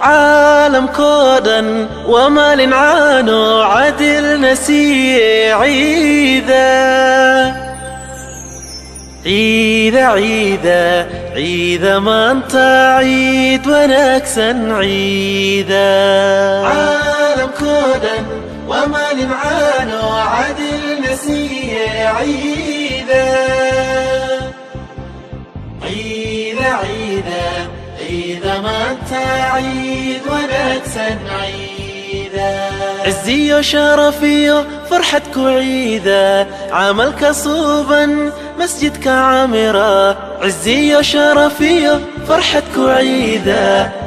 Caalamkoo dhan waa maalin caano cadilna siiye. Ciida, ciida, ciida, ciida, maanta ciid wanaagsan, ciida. Caalamkoo dhan waa maalin caano cadilna siiye. Ciida, ciida, ciida, ciida, maanta ciid wanaagsan, ciida. Ciziyo sharafiyo farxad ku ciida, camalka suuban masjidka camira. Ciziyo sharafiyo farxad ku ciida,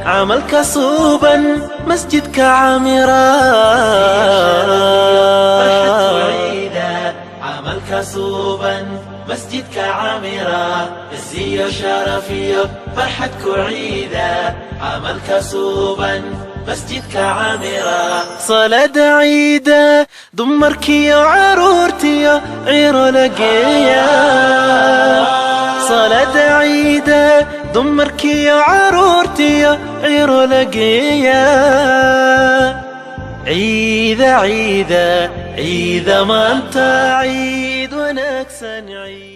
camalka suuban masjidka camira. Camalka suuban masjidka camira. Ciziyo sharafiyo farxad ku ciida, camalka suuban masjidka camira. Salaada ciida dumarkiyo caruurtiyo ciro la geeya. Salaada ciida dumarkiyo caruurtiyo ciro la geeya. Ciida, ciida, ciida, maanta ciid wanaagsan, ciid.